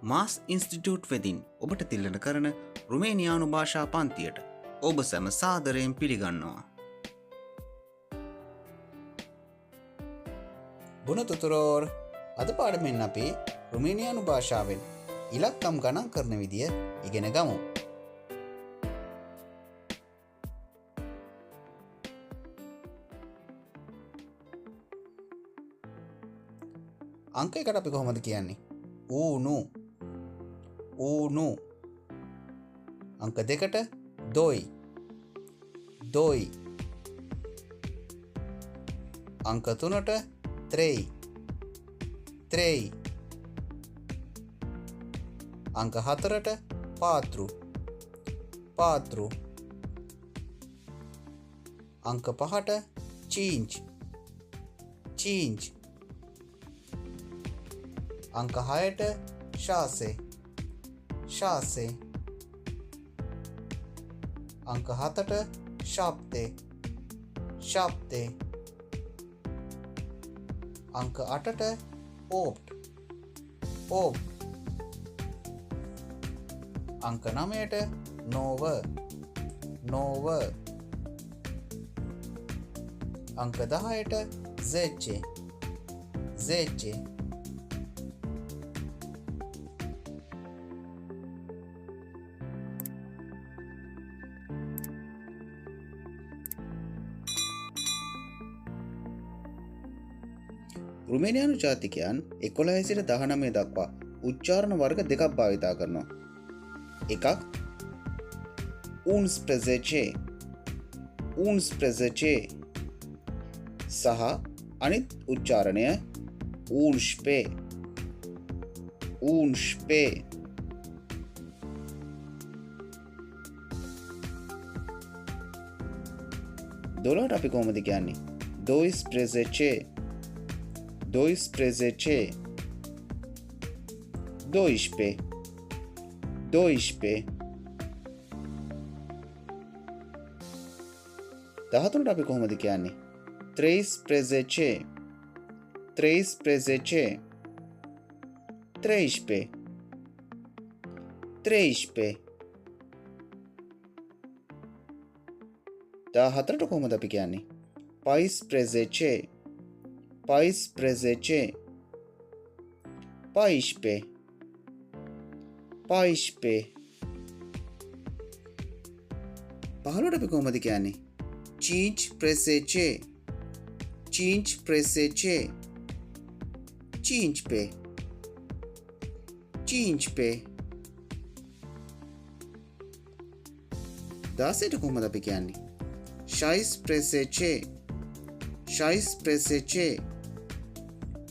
මාස් institute වෙතින් ඔබට තිළිණ කරන රුමේනියානු භාෂා පන්තියට ඔබ සැම සාදරයෙන් පිළිගන්නවා. Bună tuturor! අද පාඩමෙන් අපි රුමේනියානු භාෂාවෙන් ඉලක්කම් ගණන් කරන විදිය ඉගෙන ගමු. අංක එකට අපි කොහොමද කියන්නේ? ඌනු. ඌනු. අංක දෙකට දොයි. දොයි. අංක තුනට ත්‍රෙයි. ත්‍රෙයි. අංක හතරට පාත්‍රු. පාත්‍රු. අංක පහට චීංච්. චීංච්. අංක හයට ශාසේ. ශාසේ. අංක හතට ශාප්තේ. ශාප්තේ. අංක අටට ඕප්ට්. ඕප්ට්. අංක නවයට නෝව. නෝව. අංක 10ට zece. zece. රුමේනියානු ජාතිකයන් 11 සිට 19 දක්වා උච්චාරණ වර්ග දෙකක් භාවිතා කරනවා. එකක් unsprezece, unsprezece සහ අනිත් උච්චාරණය unspe, unspe. 12ට අපි කොහොමද කියන්නේ? doisprezece, doisprezece, doispe, doispe. 13ට අපි කොහොමද කියන්නේ? treisprezece, treisprezece, treispe, treispe. 14ට කොහොමද අපි කියන්නේ? paisprezece, paisprezece, paispe, paispe. 15ට අපි කොහොමද කියන්නේ? cincisprezece, cincisprezece, cincpe, cincpe. 16ට කොහොමද අපි කියන්නේ? șaisprezece, șaisprezece,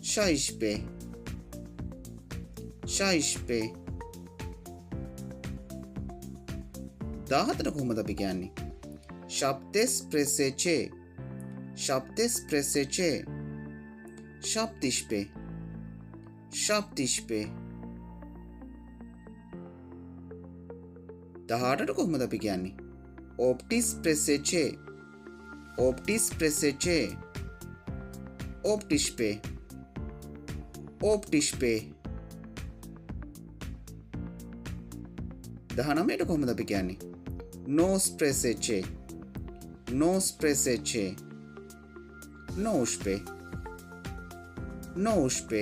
șaispe, șaispe. 17ට කොහොමද අපි කියන්නේ? șaptesprezece, șaptesprezece, șaptispe, șaptispe. 18ට කොහොමද අපි කියන්නේ? optisprezece, optisprezece, optispe, optispe. 19ට කොහොමද අපි කියන්නේ? nouăsprezece, nouăsprezece, nouăspe, nouăspe.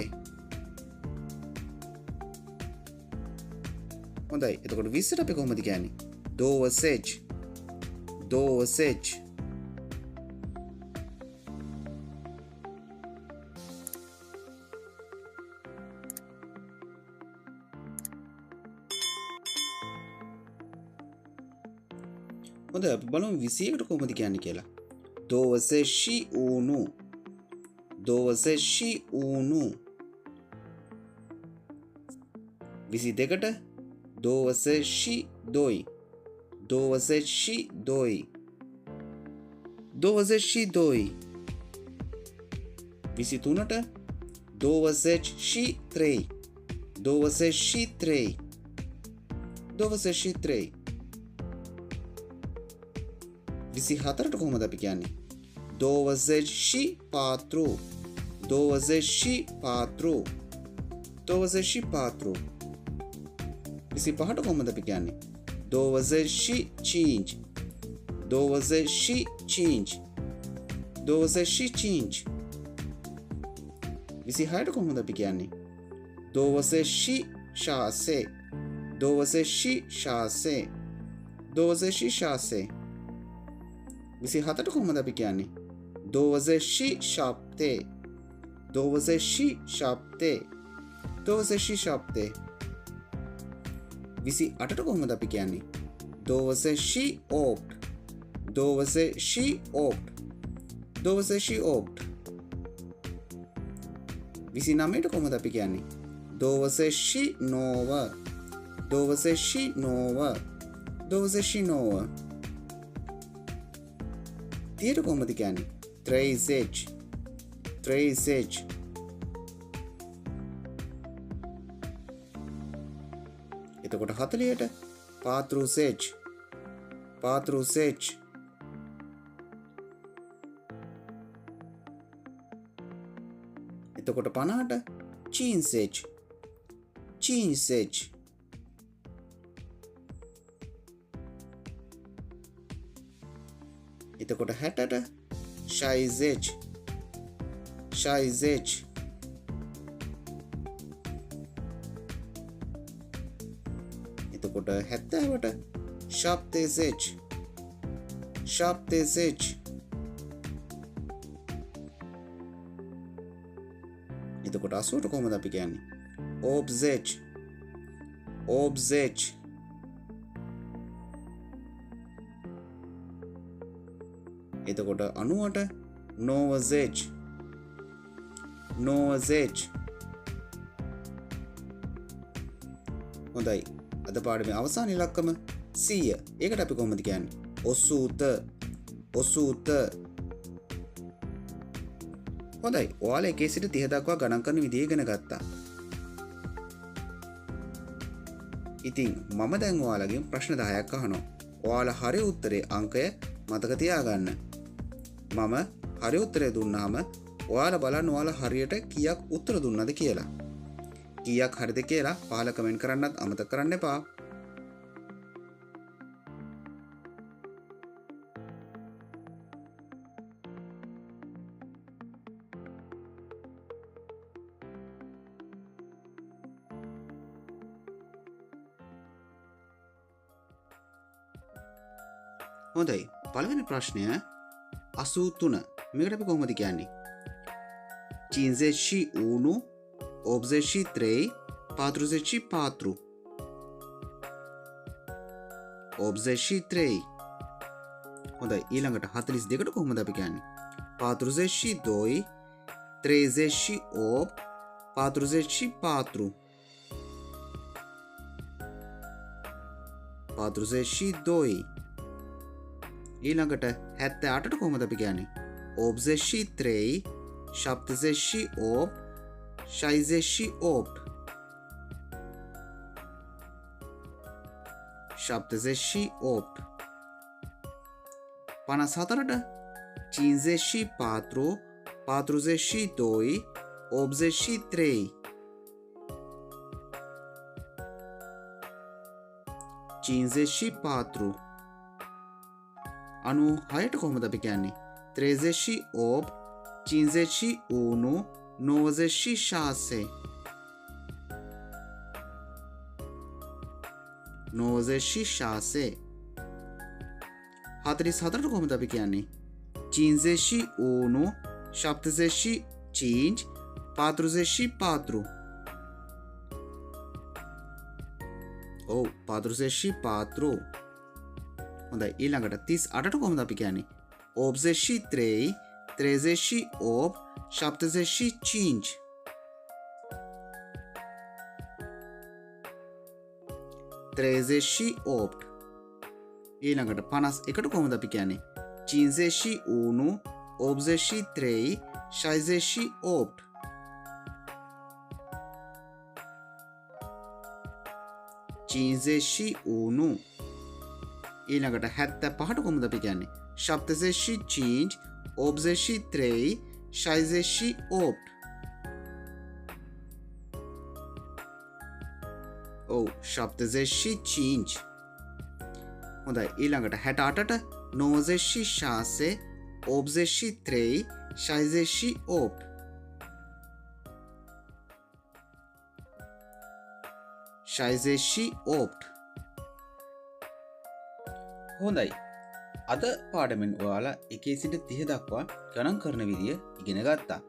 හොඳයි, එතකොට 20ට අපි කොහොමද කියන්නේ? douăzeci, douăzeci. හොඳයි, අපි බලමු 21ට කොහොමද කියන්නේ කියලා. douăzeci și unu, douăzeci și unu. 22ට douăzeci și doi, douăzeci și doi, douăzeci și doi. 23ට douăzeci și trei, douăzeci și trei, douăzeci și trei. 24ට කොහොමද අපි කියන්නේ? douăzeci și patru, douăzeci și patru, douăzeci și patru. 25ට කොහොමද අපි කියන්නේ? 25. 25. 25. 26ට කොහොමද අපි කියන්නේ? 26. 26. 26. 27ට කොහොමද අපි කියන්නේ? 27. 27. 27. 28ට කොහොමද අපි කියන්නේ? 28. 28. 28. 29ට කොහොමද අපි කියන්නේ? 29. 29. 29. 30ට කොහොමද කියන්නේ? 30. 30. එතකොට 40ට 40. 40. එතකොට 50ට 50. 50. එතකොට 60ට 60. 60. එතකොට 70ට 70. 70. එතකොට 80ට කොහොමද අපි කියන්නේ? 80. 80. එතකොට 90ට 90. 90. හොඳයි. අද පාඩමේ අවසාන ඉලක්කම 100. ඒකට අපි කොහොමද කියන්නේ? 80. 80. හොඳයි. ඔයාලා 1 සිට 30 දක්වා ගණන් කරන විදිය ඉගෙන ගත්තා. ඉතින් මම දැන් ඔයාලගෙන් ප්‍රශ්න 10ක් අහනවා. ඔයාලා හරි උත්තරේ අංකය මතක තියාගන්න. මම හරි උත්තරේ දුන්නාම ඔයාලා බලන්න ඔයාලා හරියට කීයක් උත්තර දුන්නද කියලා. කීයක් හරිද කියලා පහල කමෙන්ට් කරන්නත් අමතක කරන්න එපා. හොඳයි. පළවෙනි ප්‍රශ්නය 83. මේකට අපි කොහොමද කියන්නේ? 51, 83, 44. 83. හොඳයි. ඊළඟට 42ට කොහොමද අපි කියන්නේ? 42, 38, 44. 42. ඊළඟට 78ට කොහොමද අපි කියන්නේ? 83, 78, 68. 78. 54ට 54, 42, 83. 54. 96ට කොහොමද අපි කියන්නේ? 38, 51, 96. 96. 44ට කොහොමද අපි කියන්නේ? 51, 75, 44. ඔව් 44. හොඳයි. ඊළඟට 38ට කොහොමද අපි කියන්නේ? 83, 38, 75. 38. ඊළඟට 51ට කොහොමද අපි කියන්නේ? 51, 83, 68. 51. ඊළඟට 75ට කොහොමද අපි කියන්නේ? 75, 83, 68. ඔව්, 75. හොඳයි, ඊළඟට 68ට 96, 83, 68. 68. හොඳයි, අද පාඩමෙන් ඔයාලා 1 සිට 30 දක්වා ගණන් කරන විදිය ඉගෙන ගත්තා.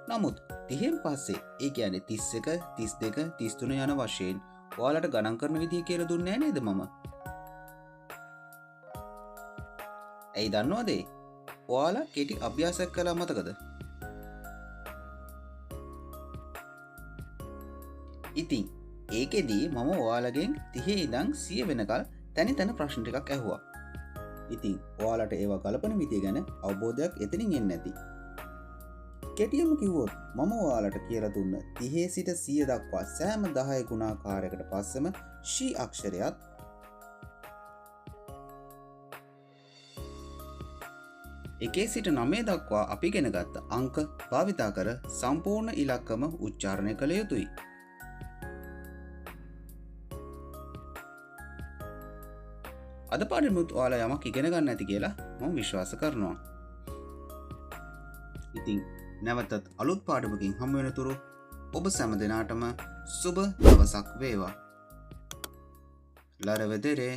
නමුත් 30න් පස්සේ, ඒ කියන්නේ 31, 32, 33 යන වශයෙන් ඔයාලට ගණන් කරන විදිය කියලා දුන්නේ නෑ නේද මම? ඇයි දන්නවද ඒ? ඔයාලා කෙටි අභ්‍යාසයක් කළා මතකද? ඉතින් ඒකෙදී මම ඔයාලගෙන් 30 ඉඳන් 100 වෙනකල් තනි තන ප්‍රශ්න ටිකක් ඇහුවා. ඉතින් ඔයාලට ඒවා ගලපන විදිය ගැන අවබෝධයක් එතනින් එන්නේ නැති. කෙටියම කිව්වොත් මම ඔයාලට කියලා දුන්න 30 සිට 100 දක්වා සෑම 10 ගුණාකාරයකට පස්සෙම ෂී අක්ෂරයත් එකේ සිට 9 දක්වා අපි ඉගෙන ගත්ත අංක භාවිතා කර සම්පූර්ණ ඉලක්කම උච්චාරණය කළ යුතුයි. අද පාඩමෙත් ඔයාලා යමක් ඉගෙන ගන්න ඇති කියලා මම විශ්වාස කරනවා. ඉතින් නැවතත් අලුත් පාඩමකින් හමු වෙනතුරු ඔබ සෑම දිනාටම සුබ දවසක් වේවා. La revedere.